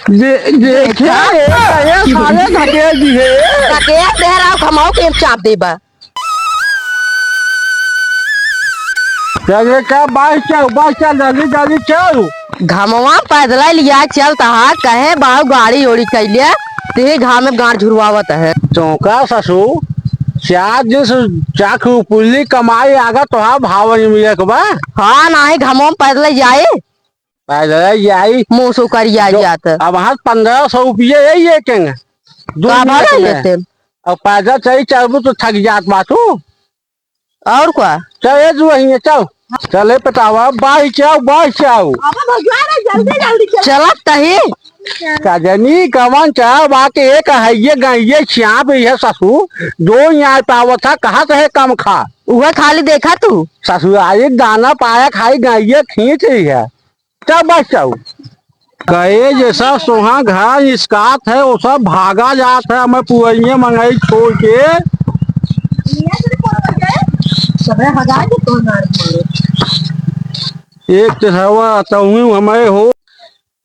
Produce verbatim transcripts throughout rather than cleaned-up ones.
दे-, देखे, देखा? ये साले ढकेल दिहे। ढकेल दे रहा, घमाओ के चाप देबा। चल रे, का बाइस चल, बाइस चल, जल्दी, जल्दी चल। घमवा पैदल लिया चल तहा, कहे बाऊ गाड़ी ओड़ी कैले, ते घाम में गाड़ झुरवावत है। चौका ससु, चार दिन से चाक पुल्ली कमाई आगा तोहा भावन में एक बा। हाँ, नाही घमवा में पैदल जाए। पैदल जाई। मुंह सुकरिया जो जात। अब हाथ पन्द्रह सौ रुपये यही है केंगे। दो का मिनट भाड़ा में। लेते? अब पैदल चली चलबू तो थक जात बा तू। और का? चल, ए, तू वहीं है, चल। चले पटावा, बाई चाव, बाई चाव। अब भगवान है, जल्दी, जल्दी चल। चलत तही। का जनी कमन चाव बा के एक हइये गइये चाप ये ससु, जो यहाँ पावत था, कहा कहे कम खा। उहे खाली देखा तू। ससुरारी दाना पाया खाई गइये खींच रही है। तब बस जाऊ। कहे जैसा सोहा घर इसकात है, वो सब भागा जात है, हमें पुअइये मंगई छोड़ के। सबे भगा के तोड़ मार मारो। एक तो हवा तहुँ हमें हो,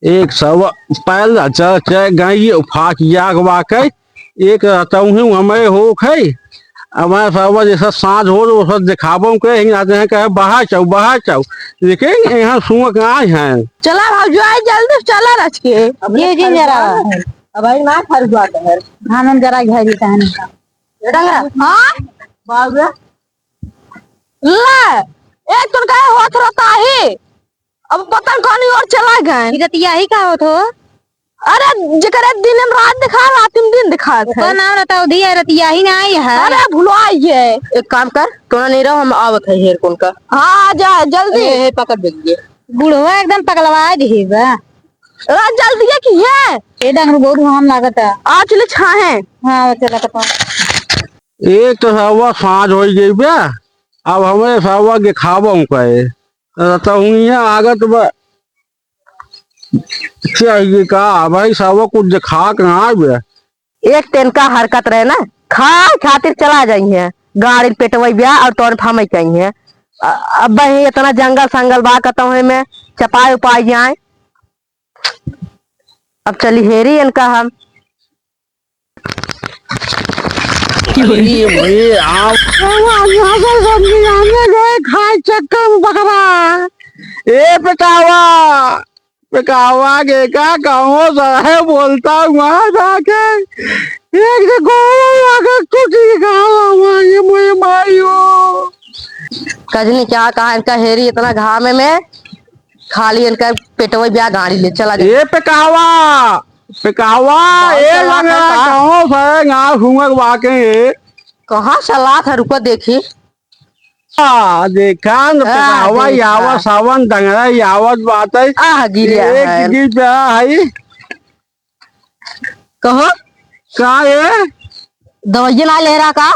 एक सवा पैल च-, च-, गई फाक जाग वाकई। एक रहतहूँ हमें होख है, अब मैं सब जैसा साँझ हो, वो सब दिखाबो के, हिंग आते हैं, कहे, "बाहर चाउ, बाहर चाउ।" लेकिन यहाँ सुआ के आए हैं। चला भौजाई, जल्दी से चला रच के। अब ये जिन जरा। अब भाई ना खरीदवा के है। हाँ, हम जरा घर ही तहन। डंगरा। हाँ? बाबू। ले, एक तो कहे होत रहता ही। अब पता न कौन ओर चला गए। ई रतियाही का होत हो? अरे, जेकरे दिन रात दिखा, रात में दिन दिखात है। ओकर नाम रतौधी है, रतियाही ना आई है। अरे, भुलवाई है। एक काम कर, तोरा नहीं रहो, हम आवत है हेर कौन का। हाँ, आ जा, जल्दी। ए, ए, पकड़ बेगिए। बुढ़वा एकदम पगलवा दिहे बा। अरे, जल्दी है कि है? ए, डंगर गोरू हम लागत है। आ, चले छाहे। हाँ, चला तो। एक तो सावा साँझ होइ गई बा, अब हमें सावा दिखावा कहे। रतहुइया आगत बा। चाहिए का भाई, सब कुछ दिखा के ना आवे। एक तेनका हरकत रहे ना, खाए खातिर चला जाई है, गाड़ी पेटवई ब्या और तोर फामई कहीं है। अ-, अब भाई इतना जंगल संगल बा, कतौ है में चपाई उपाई जाए। अब चली हेरी इनका हम। अरे, ये भाई, आप। यहाँ से सब्जी लाने गए, खाए चक्कर में पकड़ा। ए, पेटावा, पेटावा के का कहूँ, सहे बोलता हुआ जाके। एक से गोवा आके कुछ ही कहा हुआ, ये मोए माई हो। कजनी क्या कहा, इनका हेरी इतना घाम में, खाली इनका पेटवा ब्या गाड़ी ले चला गया। ए, पेटावा, पेकावा, बहुत ए चलाक है लंगड़ा, का? कहाँ से गाँव घूमक बाके? कहाँ चलाक है, रुको देखी। आ, देखा न, आ, पेकावा, देखा। यावा सावन डंगरा, यावत बात है। आह, गिरिया एक है। गिर पे आ, हई। कहो। का ए? दवाइये ना ले रहा का?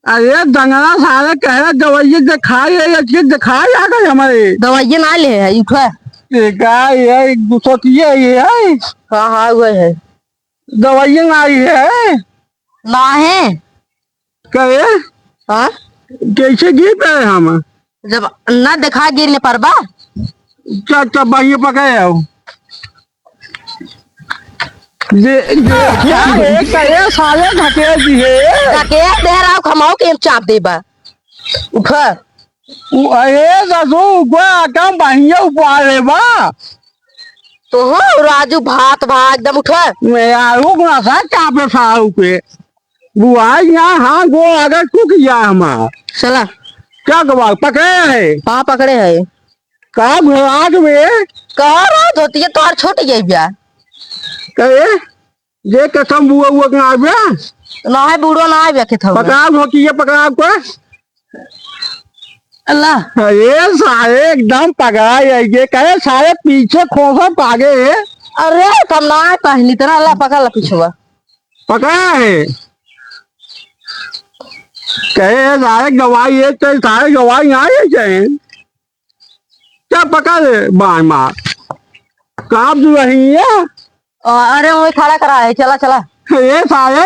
अरे, डंगरा सारे कहे, "दवाइये दिखाई है, ये चीज दिखाई आ गई हमारे।" दवाइये ना ले है, उठा। ये का, ये गुस्सा किए, ये है? हाँ, हाँ, वही है। दवाइये ना आई है? ना है। कहे? हाँ? कैसे गिर पे हम? जब ना देखा गिरने पर बा। चल, तब बहिए पकड़े आओ। दे, दे, क्या है? कहे साले ढकेल दिहे। ढकेल दे रहा, खमाओ के चाप देबा। उठा। उ, अरे, ससुर, उठा, कम बहिए उपाड़ ले बा। तो हो, राजू भात भा एकदम उठा। मैं यार, रुक ना सा, चापे साहू के। बुआई यहाँ, हाँ, गो अगर टूट गया हमार। चला। क्या गवा, पकड़े है? हाँ, पकड़े है। का घोड़ा के बे? कहाँ रहा धोतिया तोहार छूट गई ब्या? कहे, जे कसम बुआ हुआ के ना आवे? ना है, बूढ़ो ना आवे के था। पकड़ा धोतिया, पकड़ा को। अल्लाह। अरे सारे एकदम पकड़ा है, ये कहे सारे पीछे खोसा पागे। अरे, हम ना है पहली तरह, अल्लाह पकड़ ला पीछुआ। पकड़ा है। कहे सारे गवाही है, तो सारे गवाही ना है कहे। क्या पकड़ ले, बाय मार। कहाँ तू रही है? अ, अरे, वही खड़ा करा है, चला, चला। ये सारे,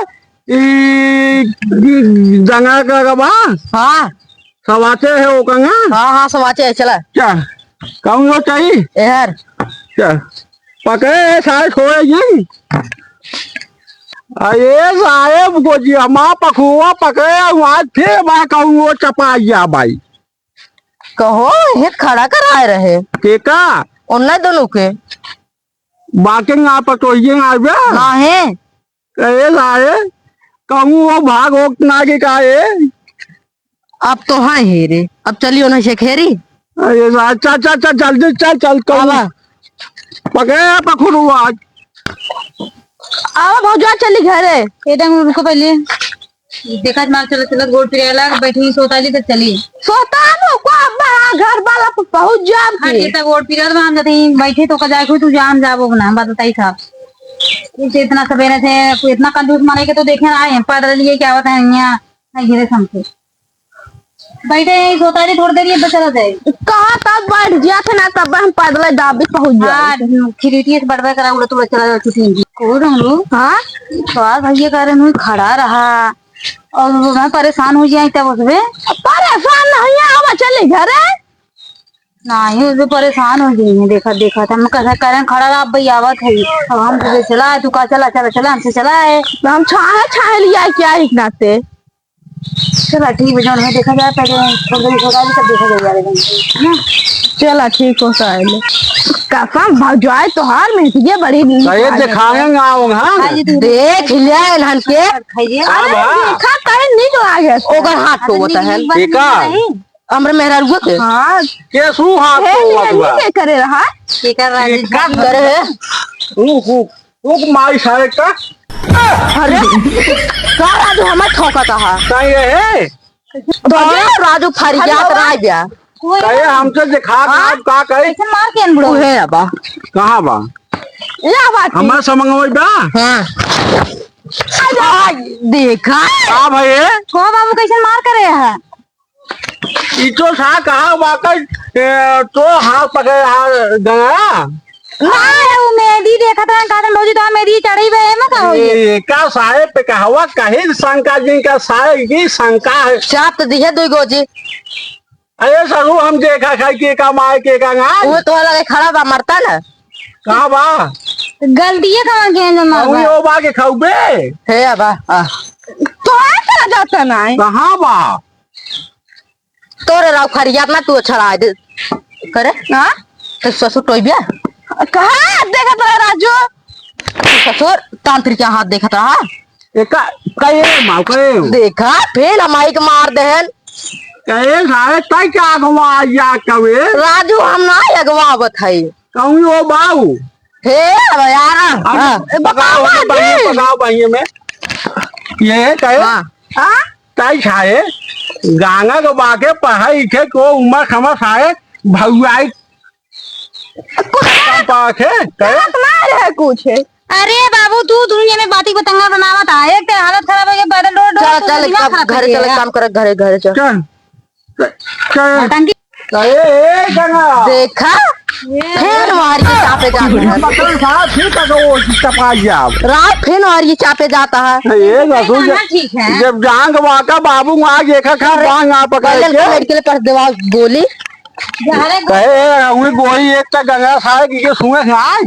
ई, ई, दंगा का, का बा? हाँ। सवाचे है वो कंगा? हाँ, हाँ, सवाचे है, चला। क्या? कौन लोग चाहिए? एहर। क्या? पकड़े सारे छोड़े जी। अरे साहेब को जी, हमार पखुआ पकड़े, वहाँ फिर मैं कहूँ वो चपा गया भाई। कहो, ये खड़ा कराए रहे। के का? उन्हें दोनों के। बाकी ना पटोहिए ना आवे। ना है। कहे सारे, कहूँ वो भाग होत ना के का है? अब तो हाँ हे रे, अब चलियो ना से खेरी। अरे सा-, चल, चल, चल, जल्दी चल, चल, कहूँ। आवा। पकड़े पखुरुआ। आवा भौजा, चली घरे। ए दंग रुको पहले। देखा मार चलत चलत गोड़ पिराए लाग, बैठी सोताली त चली। सोतालो को बड़ा घर वाला प-, पहुँच जाब हाँ, के। ये तो गोड़ पिरात बा, हम जतई बैठे तो का जाए कोई तू जान जाबो ना, हम बताई साहब। इसे इतना सवेरे से कोई इतना कंजूस माने के तो देखे ना आए, पैदल लिए क्या होता है यहाँ, नहीं घिरे समझे। बैठे हैं, सोताली थोड़ी देर ये बचल जाए। कहाँ तब बैठ जाते ना, तब हम पैदल दाबी पहुँच जाए। हाँ, खिरीटी से बड़बड़ करा, उड़ा तो बचल जाए, छुट्टी नहीं। को रहलू? हाँ? तो आ भैया कह रहे हैं, खड़ा रहा। और मैं परेशान हो जाए तब उसमें। परेशान नहीं है, अब चली घरे। नहीं, उसमें परेशान हो गई है, देखा, देखा था, हम कहे, करें खड़ा रहा, अब भाई आवत है। अब हम तुझे चला है, तू कहा चला, चला, चला, हमसे चला है। तो हम छाहे, छाहे लिया क्या एक नाते? चला, ठीक है, जौन है, देखा जाए, पहले थोड़ी देर होगा, तब देखा जाए, है ना? चला, ठीक हो, साले। कसम, भौजाई तोहार में ये बड़ी नीक अरे, लागे। दिखाएंगे आओ, हाँ? हाँ जी, तू देख लिया इन्हन के। खाइए। का अरे, बा? देखा, कहे नीक लागे। ओकर हाथ तो होता है। ये का? हमरे मेहरारुआ के। हाँ। केसू हाथ हे, तो हुआ ये हुआ। नहीं करे रहा। के कर रहा है? ये का करे है? ऊ, ऊ, ऊ माई सारे का। अरे, का राजू हमें ठोकत हा? का ये है? तो अरे, राजू फरियात हेलो। ना गया। कोई कहे हमसे दिखा के हाँ? आप का कहे? कैसे मार के अनबड़ो? उहे बा। कहाँ बा? या बात हमार समंगवई बा? हाँ। आ, देखा? का भये? को बाबू कैसे मार करे है? ई तो सा कहा वाकई, ए, तो हाथ पकड़े हाथ गया। अरे, वो मेहंदी देखत रहन, कहत रहन, "भौजी, तो मेहंदी चढ़ी बे, एमा का होई?" ए, का साहेब पे कहवा कहीं शंका जी का साहेब की शंका है। चाप तो दिहे दुई गो जी। अरे ससुर, हम देखा खाई के का माय के का ना। वो तो लगे खड़ा बा, मरता ना। कहाँ बा? गलतिये कहाँ के है जो मार अभी बा? वो बा के खाऊ बे। हे बा, आ। तो है का जाता ना है? कहाँ बा? तोरे राव फरियाद ना तू छड़ा दे। करे? हाँ? तो ससुर टोइबिया? कहाँ देखत रहा राजू? ससुर तांत्रिक के हाथ देखत रहा। एका, कहे माँ, कहे। देखा, फेल हमाई के मार देहन। कहे सारे तय क्या अगवा या कवे? राजू हम ना अगवावत है। कहूँ ओ बाऊ। हे, अब यार, अब हाँ। बताओ, बताओ, बहिये, जी। बताओ, बहिये में। ये कहे? हाँ। हाँ? ताई खाए, गांगा के बाके पढ़ाई लिखे को उम्र समझ आए, भौआई कुछ काम पाके, कहे? बात ना रहे कुछ। अरे बाबू, तू दुनिया में बाती बतंगा बनावत आ, एक ते हालत खराब हो गई, पैदल डोर डोर, चल, तू चल, दिमाग खराब कर घरे चल, दिया। काम कर, घरे, घरे चल। चल। चल। नौटंकी। ए, ए, गंगा। देखा? ये फेन मार के चापे जात है। मतलब साहब, फिर तक वो चपा जाओ। रात फेन मार के चापे जाता है। ए, रसूल, गाना ठीक है। जब जांग वाका बाबू वहाँ देखा था, अरे, बांग आ पकड़ पहले के। लड़के ले पास देवा गोली। जा रहे कहे, "ए, हमें गोली एक तक गंगा साहब की के सुने से आए।"